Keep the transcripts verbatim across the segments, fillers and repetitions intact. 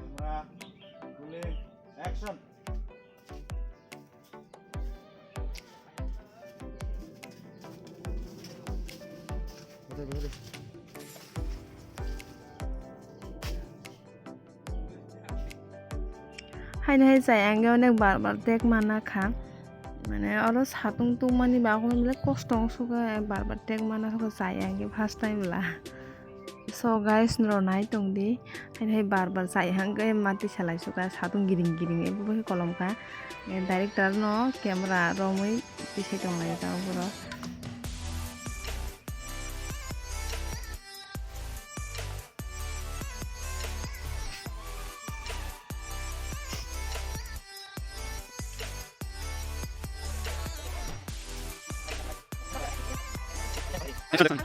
Camera, rolling, action. Haini hai chai ang onek bar bar tek mana kha. Mane oro satung tungmani bagwi belai kosto wng suka bar bar tek mana kha chai ang first time la. So guys, noro nai tong di. Haini hai bar bar chai hang khe mati salai suka satung giring giring ebo bai kolom kha. Director no camera romwi tisai tong lai ta borok. Action.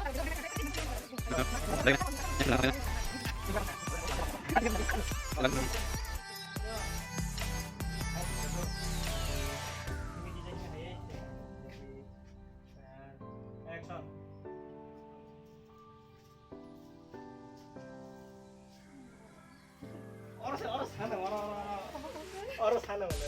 Oro sa, oro sa na, oro, oro, oro. Oro sa na, oro.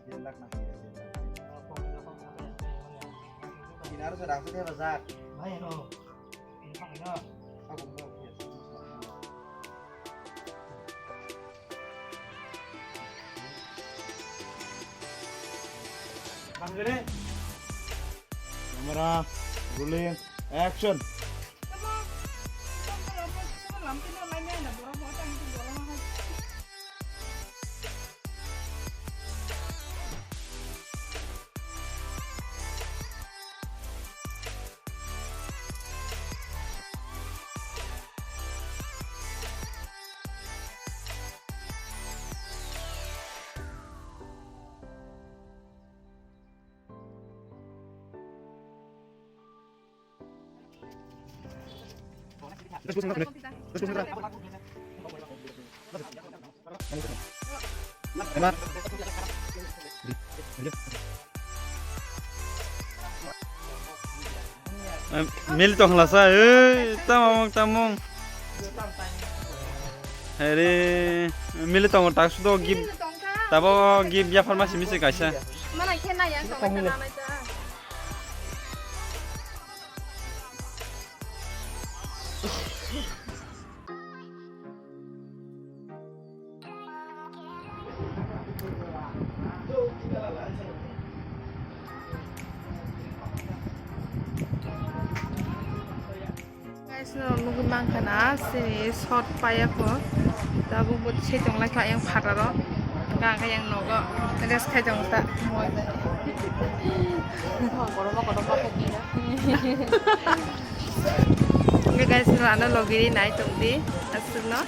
Dear lakh na kaya, dear lakh. Ini harus ada aku dia bazar. Aku mau dia. Camera, rolling, action. Em, mili tong hlasa, ei, tamung, tamung. Heri, mili tongo, tak sudo gift, tabo gift ya pharmacy misi kaisa. Mana khe nai ang tong kha na nai ta. Nugwi mankha na sini short paiya kho. Tabuk bo se tong lai kha yang phataro. Ga kha yang nogo rest khai tong ta. Kotorma kotorma khe khe. Oke guys, no ano logiri nai tong di aswk no.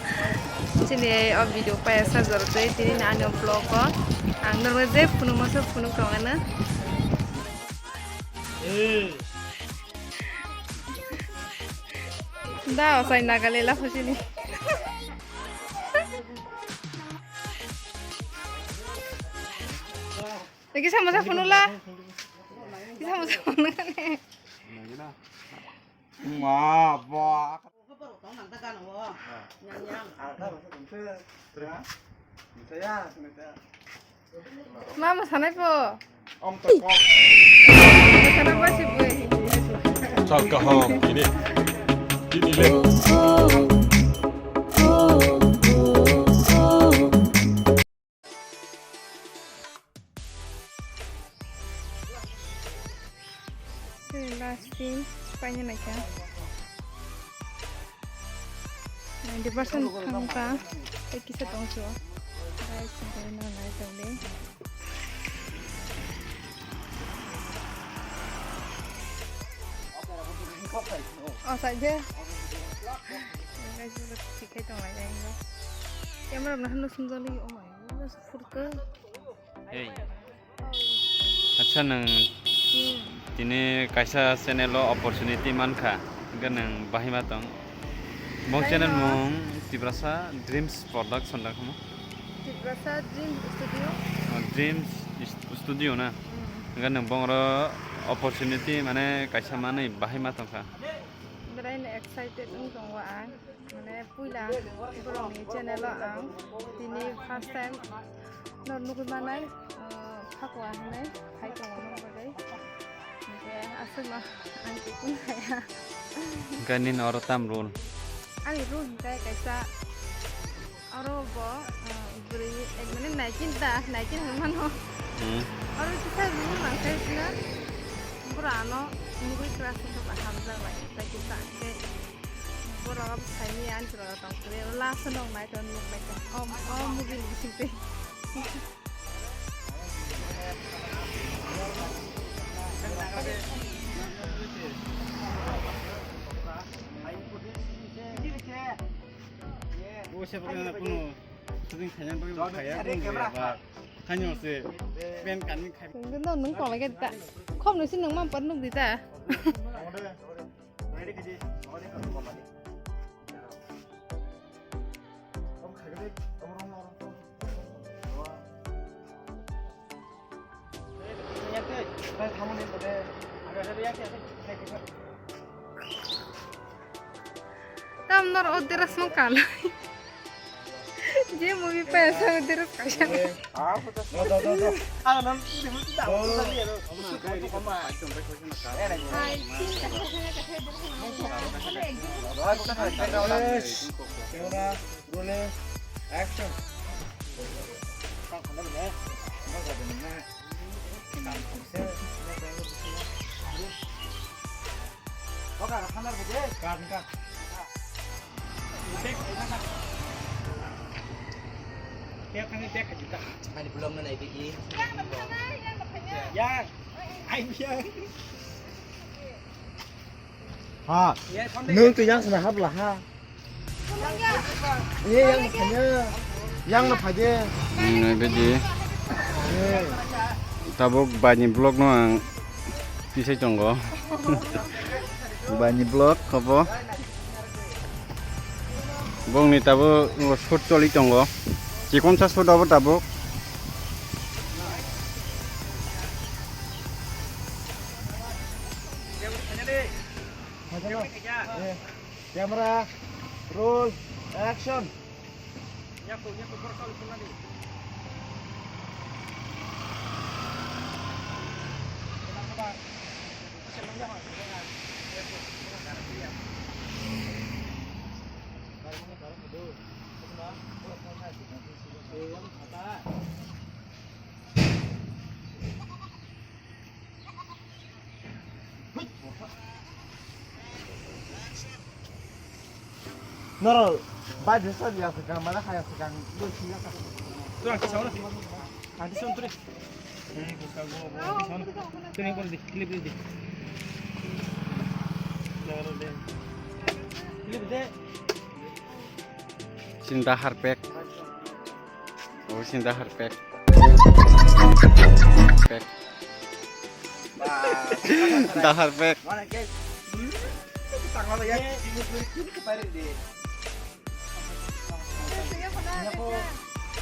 Sini o video paiya sa jor twi tini ani vlog o ang norok je phunuk masa phunuk tong ano. Da, osai Nagalela phusini. Lagi sama sa phunula. Lagi sama sa phunula. Ma, ba. Mama sanai po. Om to kok. Sana po si bui. Chal kaham ini. Ini le. Last team paina naikha. Ninety percent thangkha. Tei kisa tongso. Guys, no nai tongdi. Oh, saja. Guys, sikhe tong lai. Camera mana no sung jali. Oh my God, furka. Hey. Acha, nwng tini kaisa channel o opportunity mankha, hwnkhe nwng bahai ma tong? Bo channel mung Tiprasa Dreams Production da khamo? Tiprasa Dreams Studio. Oh, Dreams Studio na? Hmm. Hwnkhe nwng bongro opportunity mane kaisa manwi bahai ma tongkha? Berai no excited wng tongo ang. Mane puila borokni channel o ang tini first time no nugwi manai, ah, Phakwa hinwi phai tongo nokni bagwi. Hinkhe aswkno ang tei kung khaya. Hinkhe nini oro tam role? Ani role hinkhe kaisa oro bo, ah, bwrwi ek minute naikin ta, naikin hinwi mano. Hmm. Oro kisa role nangkhe sina borok ano nugwi class wngkha hamjak bai, tei kisa khe Borok abo saimanya ani chwrairok tong kwrwi, abo last o nok nai tong nuk nai tong. O, o movie ni bising twi. Bo se pokokno kuno shooting khaina bagwi bo khaya, bo khaya ba. Khaino se pen kanwi khai. Nwng tong lai khe ta. Khopno se nwng mang par nuk di ta. Tam nor o dress mo kala. Je movie pa esa dress kaisa. Camera, rolling, action. Ani vlog no nai bigi. Yang. Ai yang. Ha. Nung tu yang sana hap lah ha. Ye yang no phanya. Yang no phanya. Nai bigi. Ye. Tabuk bani vlog no ang tisai tongo. Bani vlog kobo. Bongni tabuk shoot choli tongo. Chikonsa shoot abo tabuk. Camera, roll, action. Noro, bai desa dia se kan, mana kaya se kan, do singa ka. Tu ang kisa ora. Ang kisa ora. Tini kor di, clip di. Clip de. Sinda harpek. Oh, sinda harpek. Pek. Dahar pek.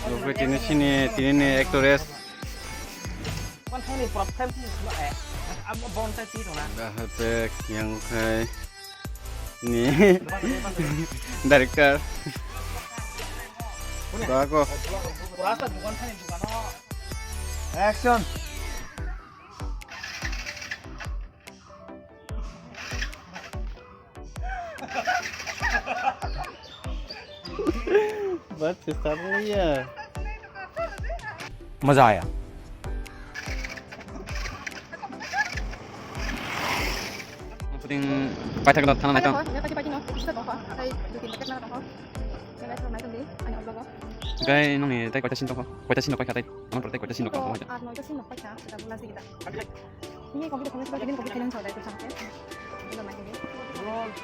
Oke, tini sini, tini ni actress. Dahar pek yang khai. Ini director. Bago. Action. Baat se sar rahi hai. Maza aaya. Phuting paithak da thana naithok. Gai nongni tei koita sin tongkho? Koita sin tongkho tei? Amar pore tei koita sin tongkho? Ar noita sin tongkho paikha, seta bula sigida. Ini complete khaina sida, ini complete khaina sida, itu sampai.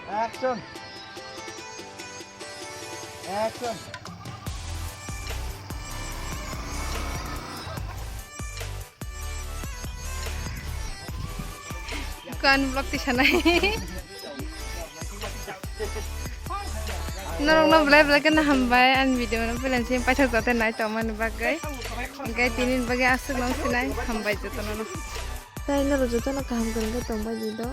Action. Action. Kan vlog tisanai. Norokno belai belai kheno hambai ani video no belai simi paithak jate nai tongmani bagwi. Hingke tini bagwi aswk no sinai hambai jotono no. Tai norok jotono kaham kwrwngkhe tongbai di do.